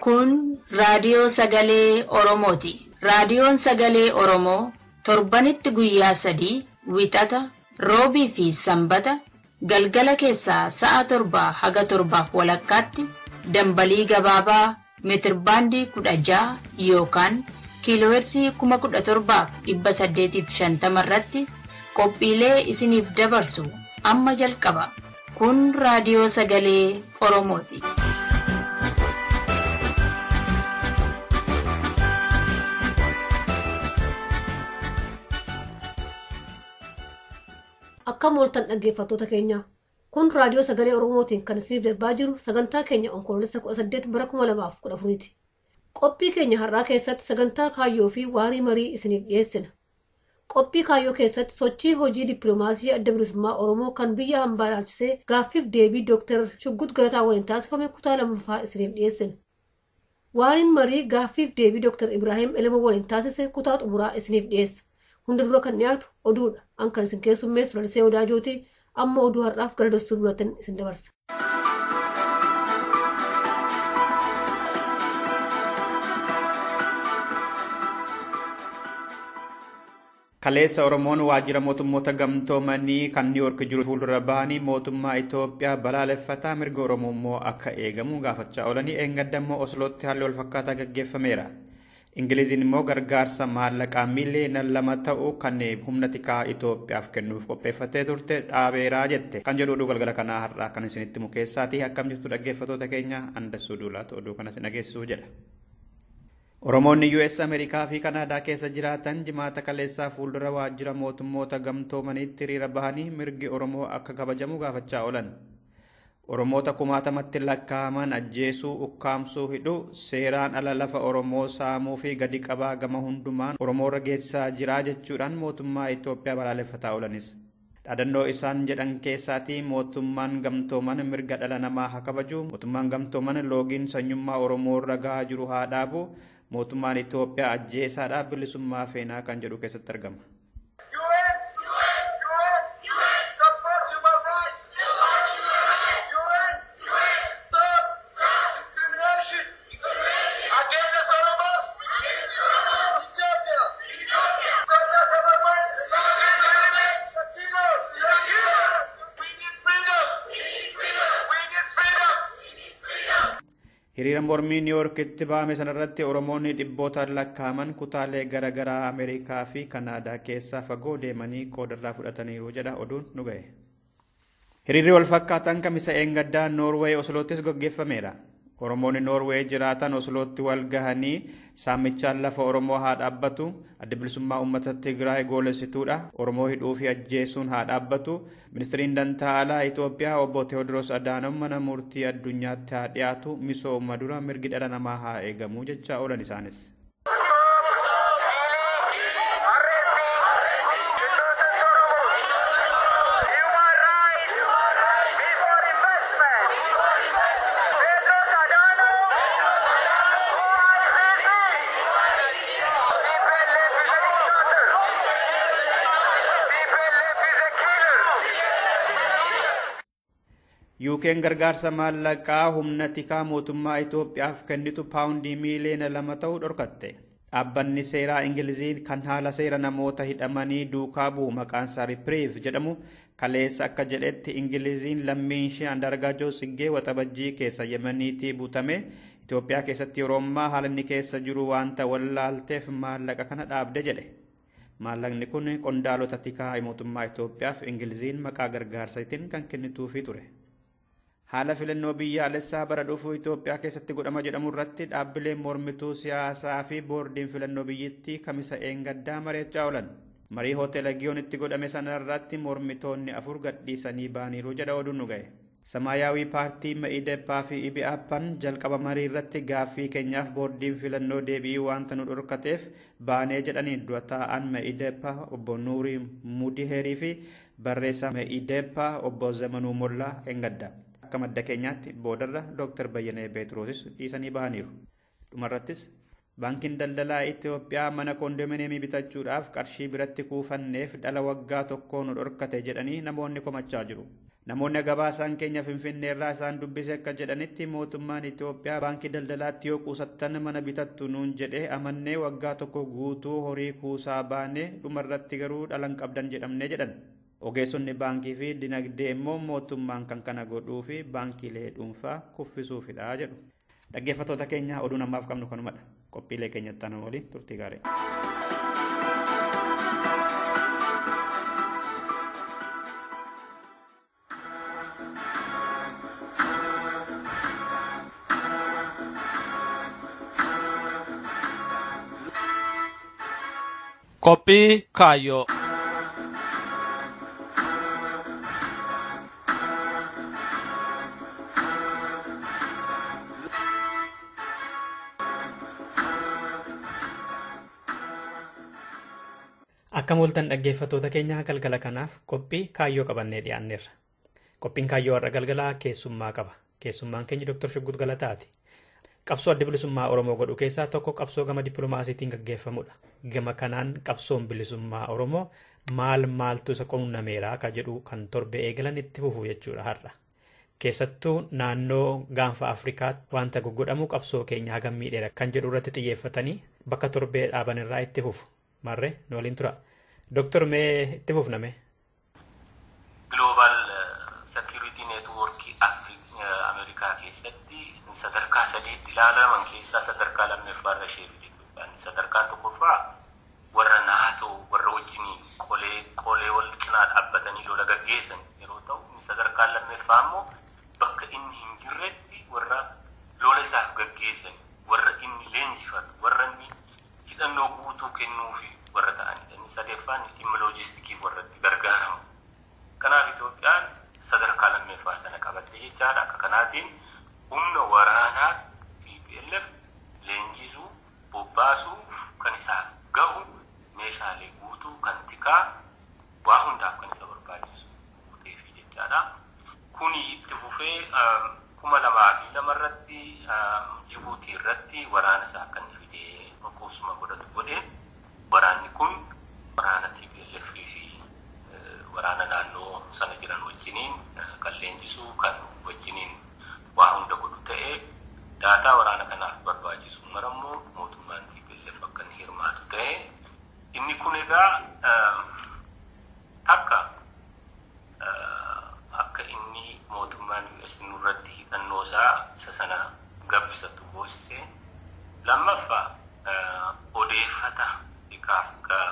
Kun raadiyoo sagalee Oromooti. Raadiyoon sagalee Oromoo torbanitti guyyaa 3 Wixata, Roobii fi Sanbata galgala keessaa sa'a 7 haga 7:30tti dambalii gabaabaa meetirbaandii 16 yookaan kiiloohertzii 17,850 irratti qophiilee isiniif dabarsu amma jalqaba. Kun raadiyoo sagalee Oromooti. Akkam ooltan dhaggeeffattoota keenya. Kun raadiyoo sagalee Oromootiin kan isiniif darbaa jiru sagantaa keenya Onkoloolessa 18 bara 2014ti. Qophii keenya har'aa keessatti sagantaa kaayyoo fi waarii marii isiniif dhiyeessina. Qophii kaayyoo keessatti sochii hojii dippiloomaasii adda bilisummaa Oromoo kan biyya hambaa ilaalchisee gaaffiif deebii Dooktar Shuggut Galataa waliin taasifame kutaa lammaffaa isiniif dhiyeessina. Waariin marii gaaffiif deebii Dooktar Ibraahim Elema waliin taasise kutaa xumuraa isiniif dhiyeessa. Hunda dura kan dhiyaatu oduudha. An kan isin keessummeessu Lalisee Odaajooti. Amma oduu har'aaf gara Dastuu Duulaatti isin dabarsa. Kaleessa Oromoon waajjira mootummoota gamtoomanii kan Niiwoork jiru fuuldura bahanii mootummaa Itoophiyaa balaaleffataa mirga Oromoo immoo akka eegamu gaafachaa oolanii eengadda immoo Oslootti haalli wal fakkaataa gaggeeffameera. Ingiliziin immoo gargaarsa maallaqaa miiliyoona 2 ta'u kan humna tikaa Itoophiyaaf kennuuf qopheeffattee turte dhaabeeraa jette. Kan jedhu oduu galgala kanaa har'aa kan isinitti himu keessaatii akkam jirtu dhaggeeffattoota keenya Andassuu Duulaatu oduu kana isin dhageessisuu jedha. Oromoonni US Ameerikaa fi Kanaadaa keessa jiraatan jimaata kaleessaa fuuldura waajjira mootummoota gamtoomaniitti hiriira bahanii mirgi Oromoo akka kabajamu gaafachaa oolan. Oromoota kumaatamatti lakkaa'aman ajjeesuu, ukkaamsuu, hidhuu, seeraan ala lafa Oromoo saamuu fi gadi qabaa gama hundumaan Oromoorra geessisaa jira jechuudhaan mootummaa Itoophiyaa balaaleffataa oolanis. Dhaadannoo isaan jedhan keessaatii mootummaan gamtooman mirga dhala namaa haa kabaju, mootummaan gamtooman loogiin sanyummaa Oromoorra gahaa jiru haa dhaabu, mootummaan Itoophiyaa ajjeesaadhaa bilisummaa feenaa kan jedhu keessatti argama. Hiriira mormii Niiwoorkitti bahame sanarratti Oromoonni dhibbootaan lakkaa'aman kutaalee garaagaraa Ameerikaa fi Kanaadaa keessaa fagoo deemanii qoodarraa fudhataniiru jedha oduun nu ga'e. Hiriirri wal fakkaataan kamisa eengaddaa Noorweey Osloottis gaggeeffameera. Oromoonni Noorweey jiraatan Oslootti wal gahanii saamichaan lafa Oromoo haa dhaabbatu, adda bilisummaa uummata Tigraay goolessituudha, Oromoo hidhuu fi ajjeesuun haa dhaabbatu, ministiriin dantaa alaa Itoophiyaa obbo Tewoodiroos Adaanom mana murtii addunyaatti haa dhiyaatu, misooma dura mirgi dhala namaa haa eegamu jechaa oolan isaanis. UK'n gargaarsa maallaqaa humna tikaa mootummaa Itoophiyaaf kennitu paawundii miiliyoona 2 ta'uu dhorkatte. Dhaabbanni seeraa Ingilizii kan haala seera namoota hidhamanii duukaa bu'u maqaan isaa Ripriif jedhamu kaleessa akka jedhetti Ingiliziin lammiin ishee Andargaachoo Tsiggee Waxabajjii keessa Yemeniitii butame Itoophiyaa keessatti yeroo ammaa haala inni keessa jiru waanta wallaalteef maallaqa kana dhaabde jedhe. Maallaqni kun qondaalota tikaa mootummaa Itoophiyaaf Ingiliziin maqaa gargaarsaatiin kan kennituufii ture. Haala filannoo biyyaalessaa bara dhufuu Itoophiyaa keessatti godhama jedhamu irratti dhaabbileen mormituu siyaasaa fi boordiin filannoo biyyattii kamisa eengaddaa mari'achaa oolan. Marii hoteela Giyoonitti godhame sana irratti mormitoonni 4 gadhiisanii ba'aniiru jedha oduun nu ga'e. Samaayaawii paartii Ma'iideppaa fi Ibi'aappaan jalqaba marii irratti gaaffii keenyaaf boordiin filannoo deebi'ii waanta nu dhorkateef baanee jedhanii dura taa'an Ma'iideppaa obbo Nuurii Mudiheerii fi barreessaa Ma'iideppaa obbo Zamanuu Mollaa eengadda. Akka madda keenyaatti boodarra Dooktar Bayyanee Beetroosis dhiisanii bahaniiru. Dhumarrattis Baankiin daldalaa Itoophiyaa mana koondoominiyeemii bitachuudhaaf qarshii biratti kuufanneef dhala waggaa tokkoo nu dhorkate jedhanii namoonni komachaa jiru. Namoonni gabaasaan keenya Finfinneerraa isaan dubbise akka jedhanitti mootummaan Itoophiyaa baankii daldalaatti yoo quusattan mana bitattu nuun jedhee amannee waggaa tokko guutuu horii kuusaa baanee dhumarratti garuu dhalan qabdan jedhamnee jedhan. Ogeessonni baankii fi dinagdee immoo mootummaan kan kana godhuu fi baankiilee dhuunfaa kuffisuufidha jedhu. Dhaggeeffattoota keenya oduun ammaaf qabnu kanumadha. Qophiilee keenyatti aanan waliin turtii gaarii. Qophii kaayyoo. Akkam ooltan dhaggeeffattoota keenya galgala kanaaf qophii kaayyoo qabannee dhiyaanneerra. Qophiin kaayyoo har'a galgalaa keessummaa qaba. Keessummaan keenya Dr. Shuggut Galataati. Qabsoo adda bilisummaa Oromoo godhu keessaa tokko qabsoo gama dippiloomaasiitiin gaggeeffamudha. Gama kanaan qabsoon bilisummaa Oromoo maal maaltu isa qunnameera akka jedhu kan torbe eegalan itti fufu jechuudha har'a. Keessattuu naannoo gaanfa Afrikaatti wanta goggodhamu qabsoo keenya hagam miidheera kan jedhu irratti xiyyeeffatanii bakka torbee dhaaban irraa itti fufu. Marree nu waliin tura. Dooktor mee itti fufname? Global Security Network Ameerikaa keessatti sadarkaa sadiitti ilaalaman keessaa sadarkaa lammaffaarra ishee Itoophiyaan. Sadarkaan tokkoffaa warra naatoo warra wajjiniin qolee qolee wal cinaa dhaabbatanii lola gaggeessan yeroo ta'u, inni sadarkaan lammaffaa immoo bakka inni hin jirretti warra lola isaaf gaggeessan, warra inni leenjifatu, warra inni hidhannoo guutuu kennuufi warra ta'anidha. Inni sadaffaan dhimma loojistikii warra itti gargaaramu. Kanaaf Itoophiyaan sadarkaa lammaffaa sana qabatte jechaadha. Akka kanaatiin humna waraanaa TPLF leenjisuu, bobbaasuuf kan isaaf gahu meeshaalee guutuu kan tikaa waa hundaaf kan isa barbaachisu guuteefi jechaadha. Kuni itti fufee 2002 irratti Jibuutii irratti waraana isaa akka inni fidee qubsuma godhatu godhe. Waraanni kun waraana TPLF fi waraana naannoo sana jiran wajjiniin kan leenjisuu kan wajjiniin waa hunda godhu ta'ee daataa waraana kanaaf barbaachisu marammoo mootummaan TPLF akka inni hirmaatu ta'e. Inni kun egaa takka akka inni mootummaan US nurratti hidhannoo isaa isa sana gabbisatu goosise. Lammaffaa odeeffata ikaaf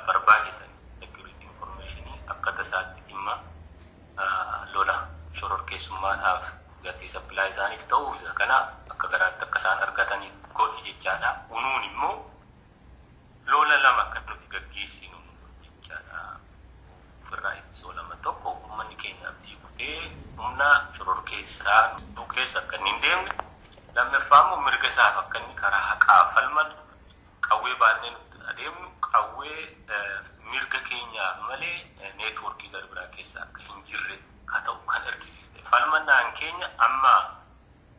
barbaachisan security informationii akka tasaatti dhimma lola shororkeessummaadhaaf gatii sappilaay isaaniif ta'uu isa kana akka garaatti akka isaan argatanii godhi jechaadha. Unuun immoo lola lama akka nuti gaggeessinu jechaadha. Ofirraa ittisoo lama tokko uummanni keenya abdii kutee humna shororkeessaa nu keessa akka inni hin deemne, lammaffaa immoo mirga isaaf akka inni karaa haqaa falmatu qawwee baannee nutti adeemnu qawwee mirga keenyaaf malee neetwoorkii gara biraa keessa akka hin jirre haa ta'u kan argisiise. Falmannaan keenya amma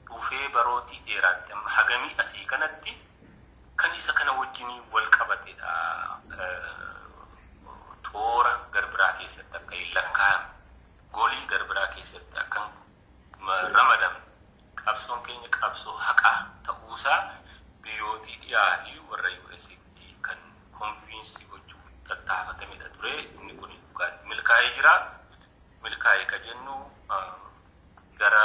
dhufee barootii dheeraatti amma hagamii asii kanatti kan isa kana wajjiniin wal qabatedha. Toora gara biraa keessatti akka hin lakkaa'amne, golii gara biraa keessatti akka hin ramadamne, qabsoon keenya qabsoo haqaa ta'uusaa biyyootii dhiyaa fi warra US'tti kan konfiinsii gochuuf tattaafatamedha ture. Inni kun dhugaatti milkaa'ee jira. Milkaa'ee ka jennu gara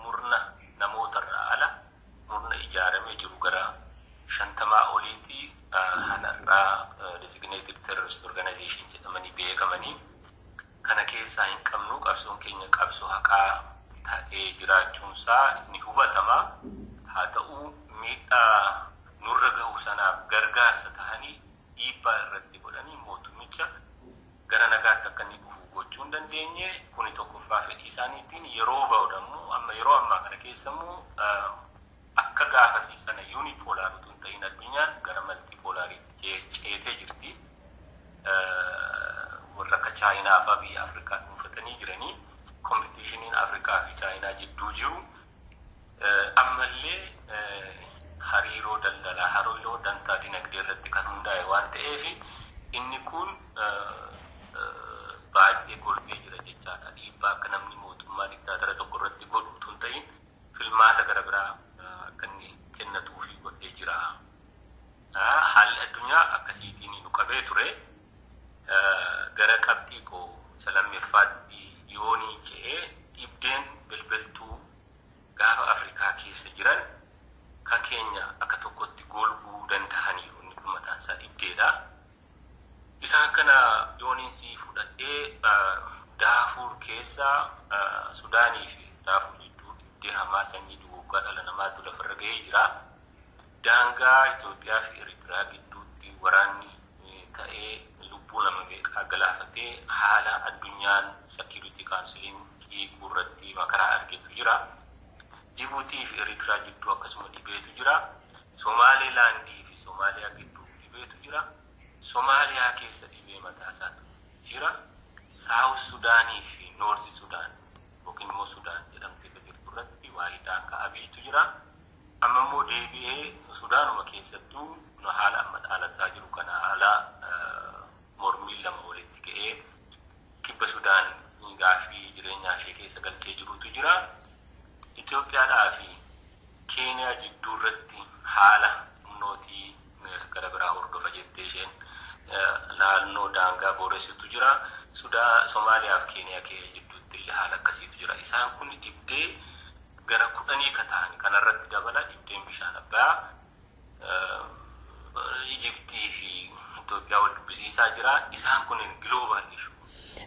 murna namootarraa ala murna ijaaramee jiru gara 50 oliitti hanarraa designated terrorist organization jedhamanii beekamanii kana keessaa hin qabnu. Qabsoon keenya qabsoo haqaa ta'ee jiraachuunsaa ni hubatama. Haa ta'u miidhaa nurra gahu sanaaf gargaarsa ta'anii dhiibbaa irratti godhanii mootummicha gara nagaatti akka inni dhufu gochuu hin dandeenye. Kuni tokkoffaa fedhii isaaniitiin yeroo ba'u immoo amma yeroo ammaa kana keessa immoo akka gaafasii sana yuunipoolaar utuu hin ta'in addunyaan gara maltipoolaariitti ceetee jirti. Warra akka Chaayinaa fa'aa biyya Afrikaa dhuunfatanii jiranii kompitiishiniin Afrikaa fi Chaayinaa jidduu jiru ammallee hariiroo daldalaa hariiroo dantaa dinagdee irratti kan hundaa'e waan ta'eef inni kun baay'ee golgee jira jechaadha. Dhiibbaa akka namni mootummaa Gara qabxii koo isa lammaffaatti yoonii ce'ee dhibdeen bilbiltuu gaafa Afrikaa keessa jiran ka keenya akka tokkotti golguu danda'aniiru. Inni kun mataan isaa dhibdeedha. Isaan kana yooniin fudhadhee Daafuur keessa Sudaanii fi Daafuur jidduu dhibdee hamaa sanyii duguuggaa dhala namaatu lafarra gahee jira. Daangaa Itoophiyaa fi Eertiraa gidduutti waraanni ta'ee lubbuu nama meeqaa galaafatee haala addunyaan security counciliin hiikuu irratti makaraa argetu jira. Jibuutii fi Eertiraa jidduu akkasuma dhibeetu jira. Somaalilaandii fi Somaaliyaa gidduu dhibeetu jira. Somaaliyaa keessa dhibee mataa isaatu jira. Saawus Sudaanii fi Noorsi Sudaan yookiin immoo Sudaan jedhamtee kan jirtu irratti waa'ee daangaa abiitu jira. Amma immoo deebi'ee Sudaanuma keessattuu haala amma dhaalataa jiru kana haala mormiin lama walitti ka'ee kibba Sudaan gaaffii jireenyaa ishee keessa galchee jirutu jira. Itoophiyaadhaa fi Keeniyaa jidduu irratti haala humnootii gara biraa hordofa jettee isheen naannoo daangaa booressitu jira. Sudaa Somaaliyaa fi Keeniyaa jidduutti illee haala akkasiitu jira. Isaan kun dhibdee gara 10 ka ta'an kanarratti dabala dhibdeen bishaan Abbayaa Ijiptii fi Itoophiyaa wal dubbisiisaa jira. Isaan kun global issue.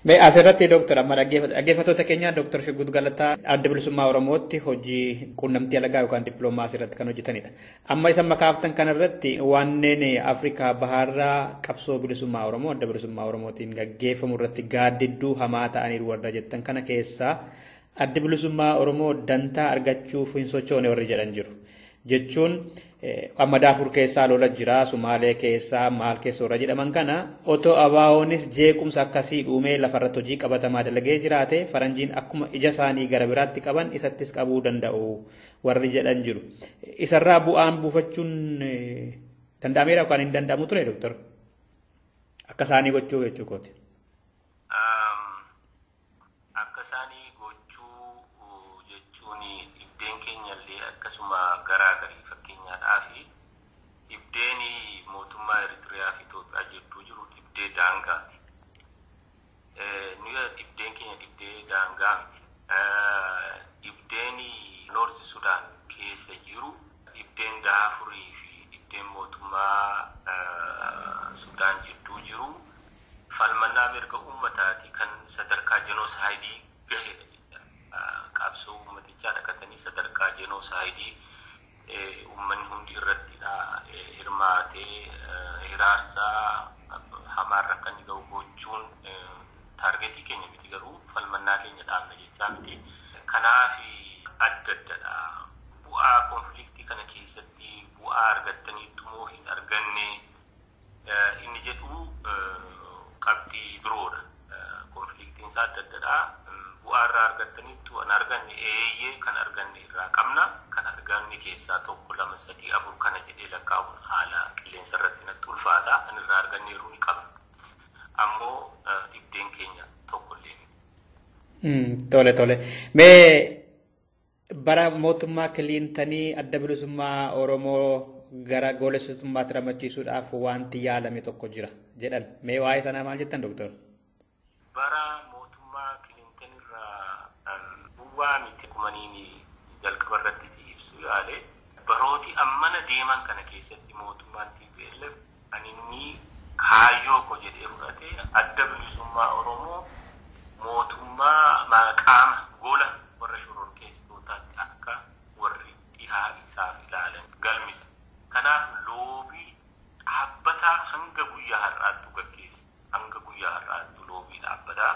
Mee asirratti Dooktar amma dhaggeeffattoota keenya Dooktar Shigguut Galataa Adda Bilisummaa Oromootti hojii quunnamtii alagaa yookaan dippiloomaasii irratti kan hojjetanidha. Amma isa makaaftan kanarratti wanneen Afrikaa bahaarraa qabsoo bilisummaa Oromoo Adda Bilisummaa Oromootiin gaggeeffamu irratti gaaddidduu hamaa ta'aniiru warra jettan kana keessaa Adda Bilisummaa Oromoo dantaa argachuuf hin sochoone warri jedhan jiru. Jechuun amma Daafur keessaa lola jira, Sumaalee keessaa maal keessa warra jedhaman kana otoo ABO'nis jeequmsa akkasii dhuumee lafarratti hojii qabatamaa dalagee jiraate faranjiin akkuma ija isaanii gara biraatti qaban isattis qabuu danda'u warri jedhan jiru. Isarraa bu'aan buufachuun danda'ameera yookaan hin danda'amu ture Dooktar? Akka isaanii gochuu jechuu kooti. Akka isaanii gochuu jechuun dhibdeen keenya illee akkasuma garaagarii fakkeenyaadhaa fi dhibdeen mootummaa Eritiriyaa fi Itoophiyaa jidduu jiru dhibdee daangaati. Nuyi dhibdeen keenya dhibdee daangaa miti. Dhibdeen Noorsi Sudaan keessa jiru dhibdeen Daafurii fi dhibdeen mootummaa Sudaan jidduu jiru falmannaa mirga uummataati kan sadarkaa jenosaayidii gahedha. Qabsoo uummatichaa dhaqatanii sadarkaa jenosaayidii uummanni hundi irratti hirmaatee hiraarsaa hamaarra akka inni gahu gochuun taargetii keenya miti garuu falmannaa keenya dhaabna jechaa miti. Kanaaf adda addadha. Bu'aa konfliktii kana keessatti bu'aa argattaniitu moo hin arganne inni jedhu qabxii biroodha. Konfliktiin isaa adda addadha. Bu'aa irraa argattaniitu kan arganne eeyyee kan arganne irraa qabna. Kan arganne keessaa 1, 2, 3, 4 kana jedhee lakkaa'uun haala qilleensa irratti natti ulfaata. Kan irraa arganne yeroo ni qabna. Ammoo dhibdeen keenya tokko illee miti. Tole tole. Mee bara mootummaa Kiliintanii Adda Bilisummaa Oromoo gara goolessitummaatti ramachiisuudhaaf wanti yaalame tokko jira jedhan. Mee waa'ee sanaa maal jettan Dooktar? Bara mootummaa Kiliintan irraa bu'aa miti kumaniin jalqaba irratti si ibsu yaale barooti ammana deeman kana keessatti mootummaan TPLF kan inni kaayyoo ko jedhee fudhate Adda Bilisummaa Oromoo mootummaa qaama gola warra shororkeessitootaatti akka warri dhihaa isaaf ilaalan galmisa. Kanaaf loobii dhaabbataa hanga guyyaa har'aattu gaggeessa. Hanga guyyaa har'aattu loobii dhaabbataa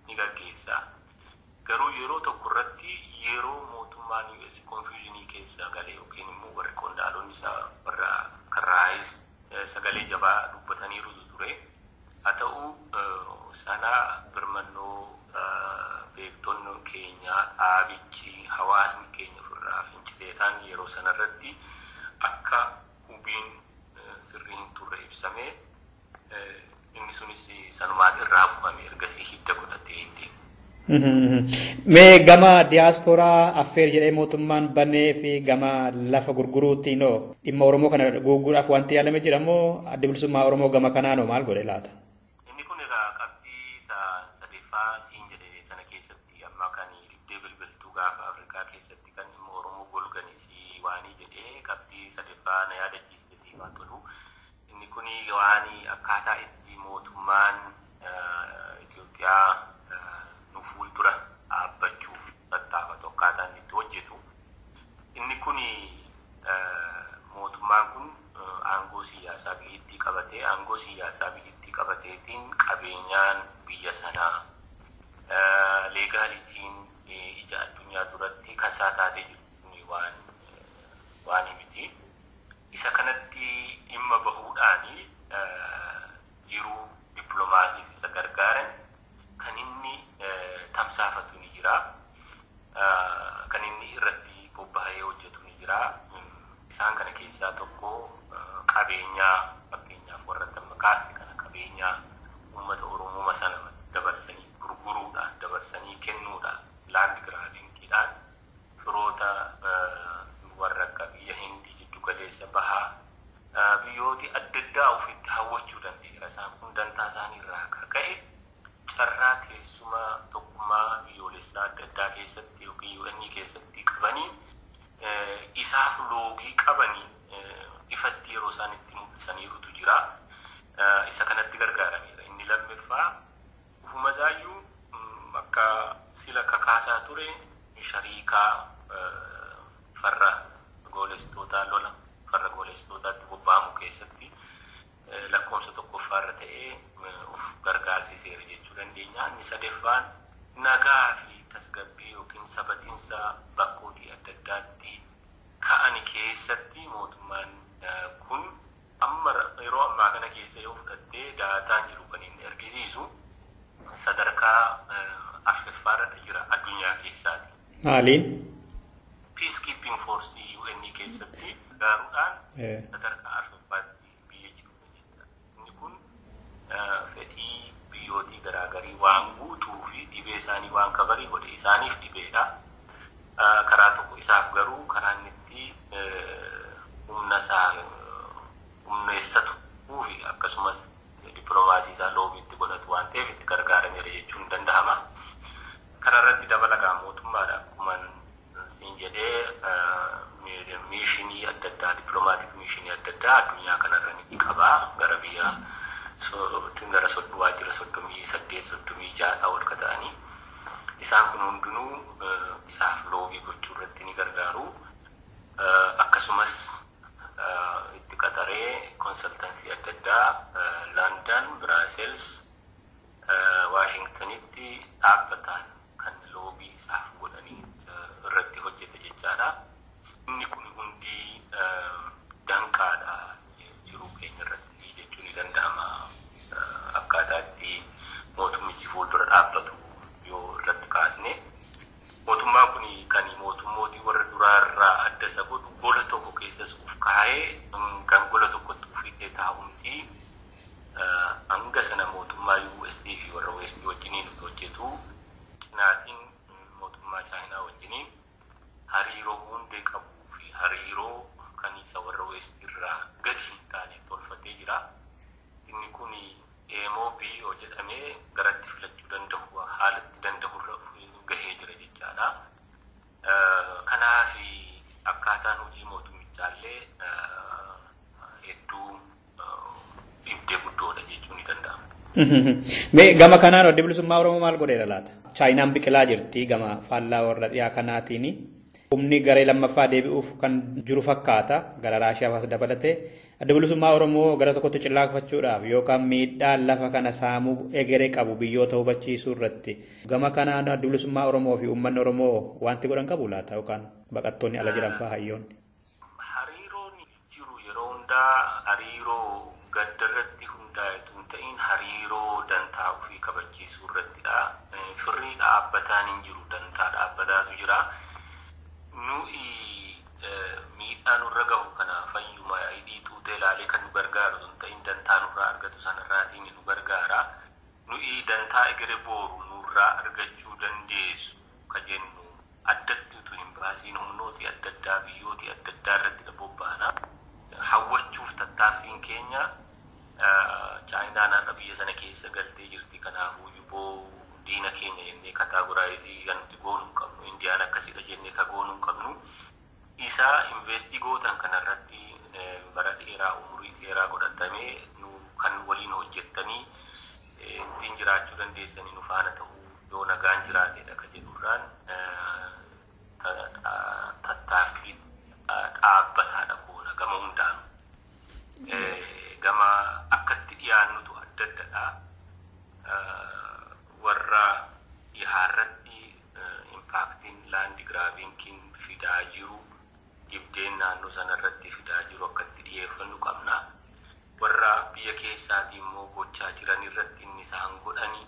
ni gaggeessa. Garuu yeroo tokko irratti yeroo mootummaan US confusionii keessa galee yookiin immoo warri qondaalonni isaa warra karraayis sagalee jabaa dubbataniiru ture. Haa ta'u sana birmannoo beektonni keenya dhaabichi hawaasni keenya ofirraa fincileedhaan yeroo sanarratti akka hubiin sirrii hin turre ibsamee inni sunis sanumaan irraa bu'ame ergasii hidda godhatee hin deemu. Mee gama diyaasporaa affeer jedhee mootummaan banee fi gama lafa gurguruutiin hoo dhimma Oromoo kana gurguruudhaaf wanti yaalame jira moo Adda Bilisummaa Oromoo gama kanaan hoo maal godhe laata? Inni kun egaa qabxii sadaffaa siin jedhe sana keessatti amma kan dibdee bilbiltuu gaafa Afrikaa keessatti kan dhimma Oromoo golganii si waanii jedhee qabxii sadaffaa na yaadachiiste siif haa tolu. Inni kun waan akkaataa itti mootummaan Itoophiyaa nu fuuldura dhaabbachuuf tattaafatu akkaataa inni itti hojjetu. Inni kun mootummaan kun aangoo siyaasaa biyyattii qabatee aangoo siyaasaa biyyattii qabateetiin qabeenyaan biyya sanaa leegaalitiin ija addunyaa duratti kasaa taatee jirtu waan miti. Isa kanatti dhimma bahuudhaani jiruu dippiloomaasiif isa gargaaran kan inni tamsaafatu ni jira. Kan inni irratti bobbahee hojjetu ni jira. Isaan kana keessaa tokko qabeenyaa fakkeenyaaf warra kaaste kana qabeenyaa uummata Oromoo sana dabarsanii gurguruudhaan dabarsanii kennuudhaan laand giraabingiidhaan firoota warra akka biyya Hindii jiddu galeessa bahaa biyyooti adda addaa ofitti hawwachuu danda'eera. Isaan kun dantaa isaanii irraa akka ka'e carraa teessuma tokkummaa biyyoolessaa adda addaa keessatti yookiin UN keessatti qabanii isaaf loogii qabanii ifatti yeroo isaan itti mul'isaniirutu jira. Isa kanatti gargaarameera. Inni lammaffaa ufuma isaayyuu akka sila kakaasaa ture shariikaa farra goolestootaa lola farra goolestootaatti bobba'amu keessatti lakkoofsa tokkoffaarra ta'ee of gargaarsiseera jechuu dandeenya. Inni sadaffaan nagaa fi tasgabbii yookiin sabatiinsa bakkootii adda addaatti ka'an keessatti mootummaan kun amma yeroo ammaa kana keessa yoo fudhattee daataan jiru kan inni argisiisu sadarkaa arfaffaarra jira addunyaa keessaati. Maaliin? Peacekeeping Force UN keessatti gargaaruudhaan sadarkaa arfaffaatti biyya jiru jechuudha. Inni kun fedhii biyyootii garaagarii waan guutuu fi dhibee isaanii waan kabarii godhe isaaniif dhibeedha. Karaa tokko isaaf garuu karaa inni itti humna isaa humneessatu fi akkasumas dippiloomaasii isaa loobiitti godhatu waan ta'eef itti gargaarameera jechuun danda'ama. Kana irratti dabalataa mootummaadha akkuma siin jedhee miishinii adda addaa dippiloomaatiik miishinii adda addaa addunyaa kanarra ni qaba gara biyya gara waajjira 38 36 ol ka ta'anii isaan kun hundinuu isaaf loobii gochuu irratti ni gargaaru. Akkasumas itti qaxaree konsaltansii adda addaa London, Brussels, Waashingtonitti dhaabbataan kan loobii isaaf godhanii irratti hojjeta jechaadha. Inni kun hundi danqaadha jiruu keenya irratti jechuun ni danda'ama. Akkaataa itti mootummichi fuuldura dhaabbatu yoo irratti kaasne mootummaan kun kan mootummootii warra duraarraa adda isa godhu gola tokko keessas uf kaa'ee kan gola tokkotti uf hidhee taa'umti hanga sana mootummaa USD fi warra West wajjiniin hojjetu cinaatiin mootummaa Chaayinaa wajjiniin hariiroo hundee qabuu fi hariiroo kan isa warra West irraa gadi hin taane tolfatee jira. Inni kun EMOB yoo jedhamee garatti filachuu danda'u haalatti danda'urra gahee jira jechaadha. Kanaaf akkaataan hojii mootummichaa hedduu dhibdee guddoodha jechuun ni danda'ama. Mee gama kanaan adda bilisummaa Oromoo maal godheera laata? Chaayinaan biqilaa jirti gama faallaa warra dhiyaa kanaatiin. Humni garee lammaffaa deebi'uuf kan jiru fakkaata gara Raashiyaa fa'as dabalatee adda bilisummaa Oromoo gara tokkotti cillaakfachuudhaaf yookaan miidhaa lafa kana saamuu egeree qabu biyyoota hubachiisuu irratti gama kanaan adda bilisummaa Oromoo fi uummanni Oromoo wanti godhan qabu laata yookaan baqattoonni ala jiran fa'aa hayyoonni. Hariiroon jiru yeroo hundaa hariiroo gaddarratti hundaa'e tun ta'in hariiroo dantaa ofii kabachiisuu irrattidha. Firri dhaabbataan hin jiru dantaa dhaabbataatu jira. Nuyi miidhaa nurra gahu kana fayyuma hidhii tuutee ilaalee kan nu gargaaru tun ta'in dantaa nurraa argatu sanarraatiin nu gargaara. Nuyi dantaa egere booru nurraa argachuu dandeessu ka jennu addatti utuu hin baasiin humnooti adda addaa biyyooti adda addaa irratti bobba'ana. Hawwachuuf tattaaffiin keenya Chaayinaan har'a biyya sana keessa galtee jirti. Kanaafuu yuboo Diina keenya jennee categorize kan nuti goonuu hin qabnu. Indiyaan akkasidha jennee ka goonuu hin qabnu. Isa invest gootan kanarratti bara dheeraa umurii dheeraa godhatamee nu kan waliin hojjettanii ittiin jiraachuu dandeessanii nu faana ta'uu yoo nagaan jiraatedha ka jedhurraan tattaaffii dhaabbataadha goona gama hundaanu. Gama akkatti dhiyaannutu adda addadha. Warra dhihaarratti impactiin land grabbingiin fidaa jiru dhibdeen naannoo sanarratti fidaa jiru akkatti dhiyeeffannu qabna. Warra biyya keessaatii immoo gochaa jiran irratti inni isaan godhanii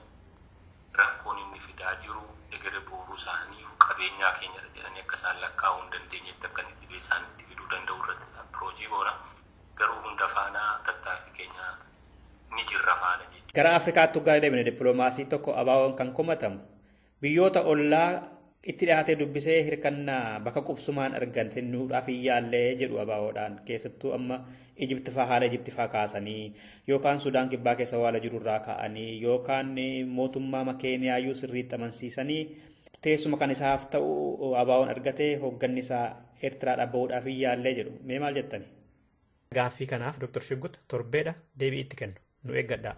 rakkoon inni fidaa jiru egere booruu isaanii qabeenyaa keenyadha jedhanii akka isaan lakkaa'uu hin dandeenyetti akka inni dhibee isaanitti fiduu danda'u irratti approach goona. Garuu hunda faana tattaaffii keenya ni jirra faana jechuudha. Gara Afrikaatti hoggaa deemne dippiloomaasii tokko ABO'n kan komatamu biyyoota ollaa itti dhiyaatee dubbisee hirkannaa bakka qubsumaan argan kennuudhaaf hin yaallee jedhu ABO'dhaan keessattuu amma Ijipti fa'aa haala Ijipti fa'aa kaasanii yookaan Sudaan kibbaa keessa waala jirurraa ka'anii yookaan mootummaa Keeniyaayyuu sirriitti amansiisanii teessuma kan isaaf ta'u ABO'n argatee hoogganni isaa Eertiraadhaa bahuudhaaf hin yaallee jedhu. Mee maal jettani? Gaaffii kanaaf Dr. Shiggut torbeedha deebii itti kennu. Nu eeggadhaa.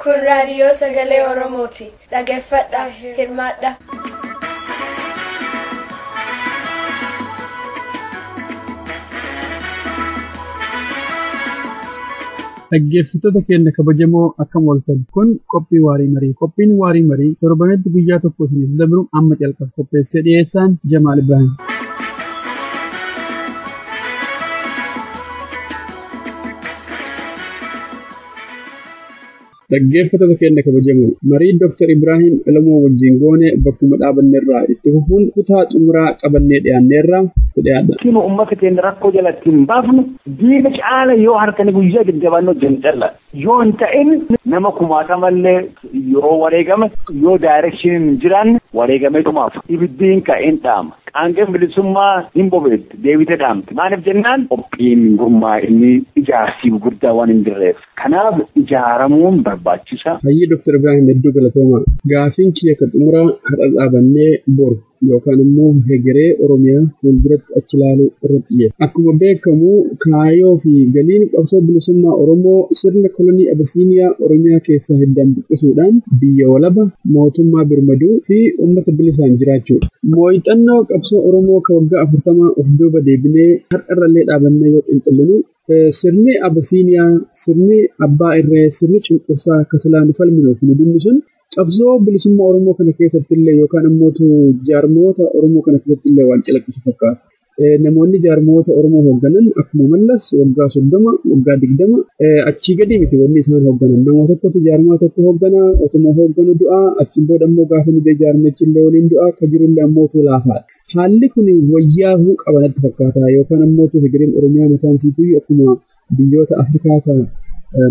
Kun raadiyoo sagalee Oromooti. Dhaggeeffadhaa, hirmaadhaa. Dhaggeeffattoota keenya kabajamoo akkam ooltan kun qophii waarii marii. Qophiin waarii marii torbanitti guyyaa tokko isiniif dabru amma calqaba. Qopheessee dhiyeessaan Jamaal Ibrahim. Dhaggeeffattoota keenya kabajamoo marii Dr. Ibrahim Elamoo wajjin goone bakkuma dhaabanneerraa itti fufuun kutaa xumuraa qabannee dhiyaanneerraa itti dhiyaadha. Kinu uummata keenya rakkoo jalatti hin baafnu diina caala yoo harkani guyyaa jajjabaannoo hojjennu calla. Yoo hin ta'in nama kumaatamallee yoo wareegame yoo daayirekshiin hin jiraanne wareegamee dhumaaf ibiddiin ka'een dhaama. Qaangeen bilisummaa hin bobeetti deebitee dhaamti. Maaliif jennaan qophiin gurmaa'inni ijaarsi gurguddaa waan hin jirreef. Kanaaf ijaaramuun barbaachisa. Hayyii Dr. Ibrahim hedduu galatooma. Gaafiin kiyya kan xumuraa har'a dhaabannee boru yookaan immoo hegeree Oromiyaa fuulduratti achi ilaaluu irratti xiyyeeffata. Akkuma beekamu kaayyoo fi galiin qabsoo bilisummaa Oromoo sirna kolonii Abisiiniyaa Oromiyaa keessaa hiddaan buqqisuudhaan biyya walaba mootummaa birmaduu fi uummata bilisaan jiraachuudha. Muuxannoo qabsoo Oromoo kan waggaa 40 of duuba deebinee har'arrallee dhaabannee yoo xiinxallinu sirni Abisiiniyaa, sirni Abbaa Irree, sirni cunqursaa akka silaa nu falminuuf nu dunni sun qabsoo bilisummaa Oromoo kana keessatti illee yookaan immoo jaarmoota Oromoo kana keessatti illee waan calaqqisu fakkaata. Namoonni jaarmoota Oromoo hoogganan akkuma Mallas waggaa 30, waggaa 20 achii gadi miti wanni isaan hoogganan. Nama tokkotu jaarmaa tokko hoogganaa, otuma hoogganu du'aa, achiin booda immoo gaafa ni jaarmichi illee waliin du'aa, akka jirullee ammoo laafaadha. Haalli kun wayyaahuu qaba natti fakkaata yookaan ammoo hegereen Oromiyaa mataan isiituu akkuma biyyoota Afrikaa kan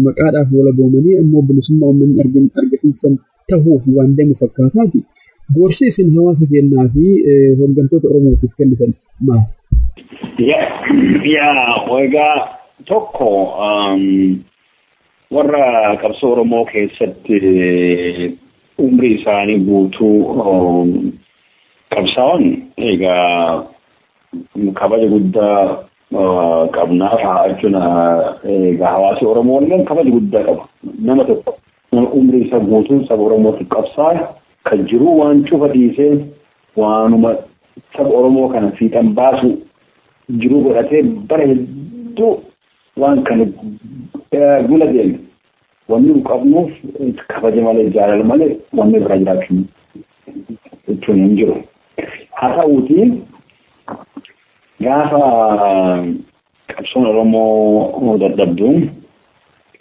maqaadhaaf walaboomanii ammoo bilisummaa uummanni argatinsan tahuuf waan deemu fakkaataati. Gorsi isin hawaasa keenyaa fi hooggantoota Oromootiif kennitan maali? Yaa egaa tokko warra qabsoo Oromoo keessatti umrii isaanii guutuu qabsaa'on egaa kabaja guddaa qabnaaf haa jechuun egaa hawaasi Oromoo illee kabaja guddaa qaba. Nama tokko nama umrii isaa guutuun saba Oromootiif qabsaa'e kan jiru waan cufa dhiisee waanuma saba Oromoo kana fiixan baasu jiruu godhatee bara hedduu waan kana gula deeme. Wanni nu qabnuuf kabaja malee jaalala malee wanni biraa jiraachuu jechuun hin jiru. Haa ta'uutii gaafa qabsoon Oromoo dadhabduun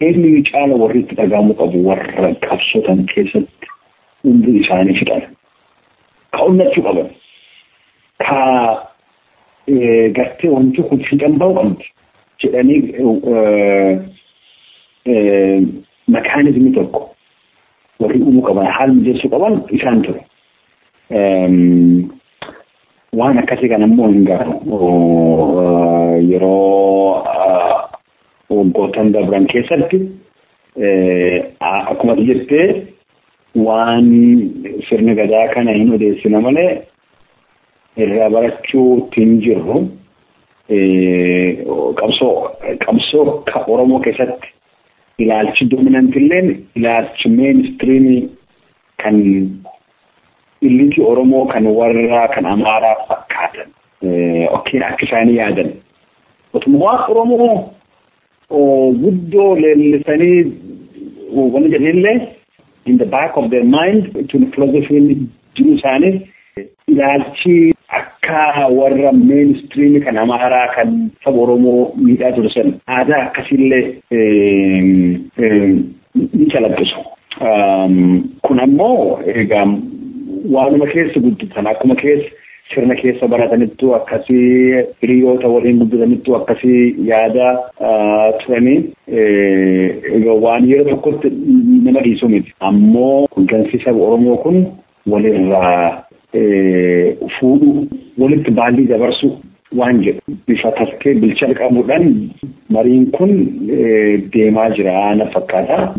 eenyu caala warri itti dhagahamuu qabu warra qabsootan keessatti umrii isaanii fixan. Ka onnachuu qaban. Ka gartee wanti kun fiixan bahuu qabdi jedhanii mekaanizimii tokko warri uumuu qaban haala mijeessuu qaban isaan ture. Waan akkasii kana immoo hin garu. Yeroo waggoottan dabran keessatti Akkuma jettee waan sirna gadaa kana hin odeessina malee irraa barachuutti hin jirru. Qabsoo Oromoo keessatti ilaalchi dominantilleen ilaalchi mainstreamii kan illichi Oromoo kan warra kan Amaaraa fakkaatan yookiin akka isaanii yaadan. Otuma waan Oromoo guddoo leellisanii wanni jedhanillee in the back of their mind tun philosophy jiru isaanii ilaalchi akka warra mainstream kan Amaaraa kan saba Oromoo miidhaa ture san aadaa akkasiillee ni calaqqisu. Kun ammoo egaa waanuma keessa guddatan akkuma keessa sirna keessa baratanittu akkasii hiriyoota waliin guddatanittu akkasii yaada turanii egaa waan yeroo tokkotti nama dhiisu miti. Ammoo hoggansi saba Oromoo kun walirraa fuudhuu walitti baallii dabarsu waan jedhu bifa taskee bilchina qabuudhaan mariin kun deemaa jira na fakkaata.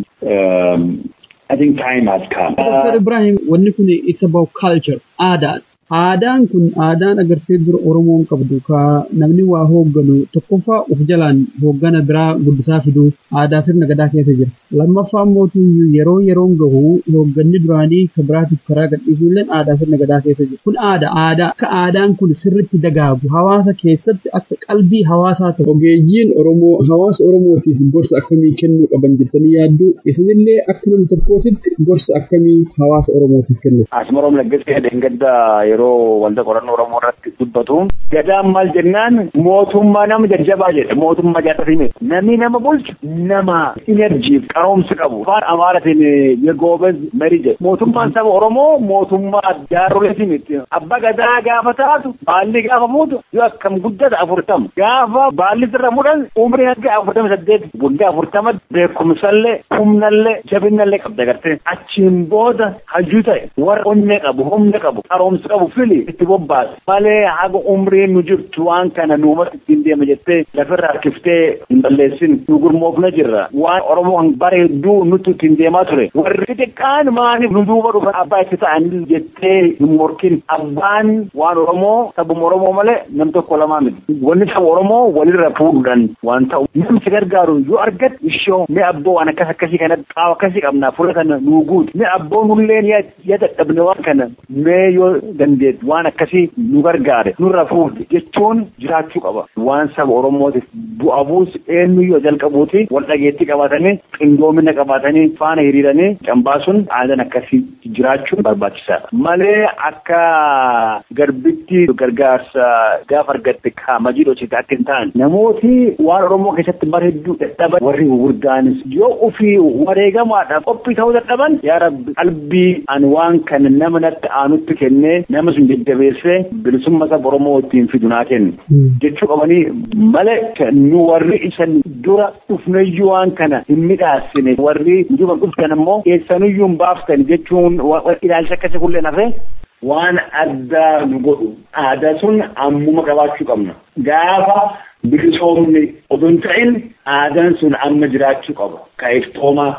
I think time has come. Dr. Ibrahim, wanni kun it's about culture, aadaa. Aadaan kun aadaan agartee dura Oromoon qabdu ka namni waa hoogganu tokkoffaa of jalaan hooggana biraa guddisaa fiduu aadaa sirna gadaa keessa jira. Lammaffaa mootuyyuu yeroo yeroon gahu hoogganni duraanii ka biraatiif karaa gadhiisuu illee aadaa sirna gadaa keessa jira. Kun aadaa akka aadaan kun sirritti dagaagu hawaasa keessatti akka qalbii hawaasaa ta'u. Ogeeyyiin Oromoo hawaasa Oromootiif gorsa akkamii kennuu qaban jettanii yaaddu? Isinillee akka nama tokkootitti gorsa akkamii hawaasa Oromootiif kennu? Asmaroom Laggasee Dhengadda yeroo wanta qorannoo Oromoo irratti dubbatu gadaan maal jennaan mootummaa nama jajjabaa jedhe mootummaa jaarsatii miti. Namni nama bulchu nama inerjiif qaroomsa qabu. Afaan Amaaraatiin yegoobez meri jedhe. Mootummaan saba Oromoo mootummaa jaarroleetii miti. Abbaa gadaa gaafa taatu baalli gaafa fuutu yoo akkam guddata 40. Gaafa baalli sirra mudhan umrii hanga 48 waggaa 40 beekumsallee humnallee jabinallee qabda gartee. Achiin booda hajuu ta'e warra onnee qabu humna qabu qaroomsa qabu fili itti bobbaase malee haga umriin nu jirtu waan kana nuumatti ittiin deema jettee lafarra harkiftee hin balleessin nu gurmoofna jirra. Waan Oromoo kan bara hedduu nutti ittiin deemaa ture. Warri xixiqqaan maaliif nu duuba dhufan abbaa itti ta'anii jettee hin morkin. Abbaan waan Oromoo sabuma Oromoo malee nam tokko lamaa miti. Wanni saba Oromoo walirra fuudhuudhaan waan ta'u. Namni si gargaaru yoo argatte ishoo mee abboo waan akkas akkasii kana qaawa akkasii qabnaa fuula kana nuu guutu. Mee abboo nulleen yaa dadhabne waan kana mee yoo dandeettu waan akkasii nu gargaare nurra fuudhe jechuun jiraachuu qaba. Waan saba Oromootiif bu'a buusu eenyuyyuu jalqabuuti wal dhageettii qabaatanii qindoomina qabaatanii faana hiriiranii cambaasuun aadaan akkasii jiraachuun barbaachisaadha. Malee akka garbitti gargaarsa gaafa argatte kaamajii dhoksite akka hin taane namooti waan Oromoo keessatti bara hedduu dadhaban warri gurguddaanis yoo ofii wareegamaadhaaf qophii ta'uu dadhaban yaa Rabbi qalbii ani waan kana nama natti aanutti kennee nama sun jajjabeessee bilisummaa saba Oromoo ittiin fidu naa kennu jechuu qabanii malee nu warri isan dura dhufneyyuu waan kana hin midhaasine warri duuba dhuftan ammoo eessanuyyuu hin baaftan jechuun ilaalcha akkasii kullee nafee waan addaa nu godhu aadaa sun ammuma qabaachuu qabna. Gaafa bilisoomni odoo hin ta'in aadaan sun amma jiraachuu qaba. Ka iftoomaa,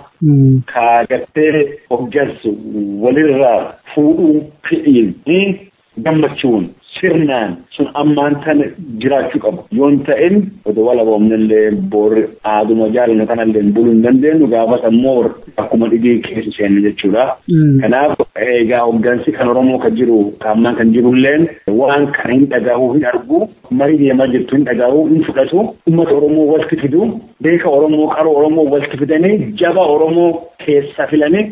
ka gartee hoggansu walirraa fuudhuu fedhiin gammachuun sirnaan sun ammaan tana jiraachuu qaba. Yoo hin ta'in odoo walaboomnillee boorri aaduma jaalannu kanallee buluu hin dandeenyu gaafas ammoo akkuma dhigee keessa seennu jechuudha. Kanaaf egaa hoggansi kan Oromoo kan jiru kaammaan kan jirulleen waan kana hin dhagahu hin argu marii deemaa jirtu hin dhagahu hin fudhatu uummata Oromoo walitti fidu beeka Oromoo qaroo Oromoo walitti fidanii jaba Oromoo keessa filanii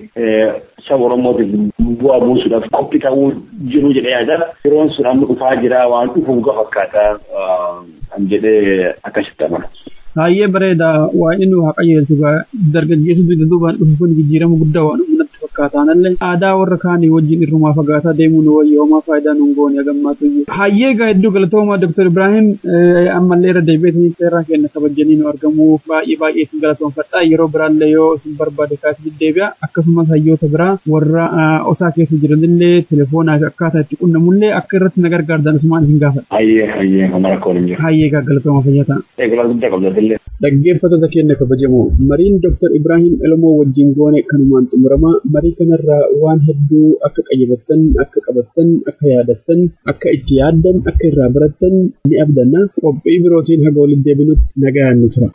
saba Oromootiif bu'aa buusuudhaaf qophii ta'uu jiru jedhee yaada. Yeroon sun amma dhufaa jira waan dhufuuf gafa fakkaata kan jedhee akkasitti amana. Baay'ee bareeda waa inni waa qajeelchu dargaggeessi dugda duubaan dhufu kun jijjiirama guddaa waan dhufu natti fakkaata. Fakkaataanallee aadaa warra kaanii wajjin irrumaa fagaataa deemuun wayya, homaa faayidaa nuun goone hagammaatu iyyuu. Hayyee, egaa hedduu galatooma, Dr. Ibrahim. Ammallee irra deebi'eetiin seeraan kenna kabajanii nu argamuuf baay'ee baay'ee isin galatoomfadha. Yeroo biraallee yoo isin barbaade kaasii deddeebi'a. Akkasumas hayyoota biraa warra osaa keessa jiranillee telefoonaa fi akkaataa itti qunnamullee akka irratti na gargaartan asumaan isin gaafadha. Hayyee, homaa rakkoo hin jiru. Hayyee, egaa galatooma, fayyaa ta'a. Eegalaa guddaa qabda. Dhaggeeffattoota keenya kabajamoo, mariin Dr. Ibrahim Elmoo wajjin goone kanumaan xumurama. Marii kanarraa waan hedduu akka qayyabattan, akka qabattan, akka yaadattan, akka itti yaaddan, akka irraa barattan ni abdanna. Qophii birootiin haga walitti deebinutti nagaan nu tura.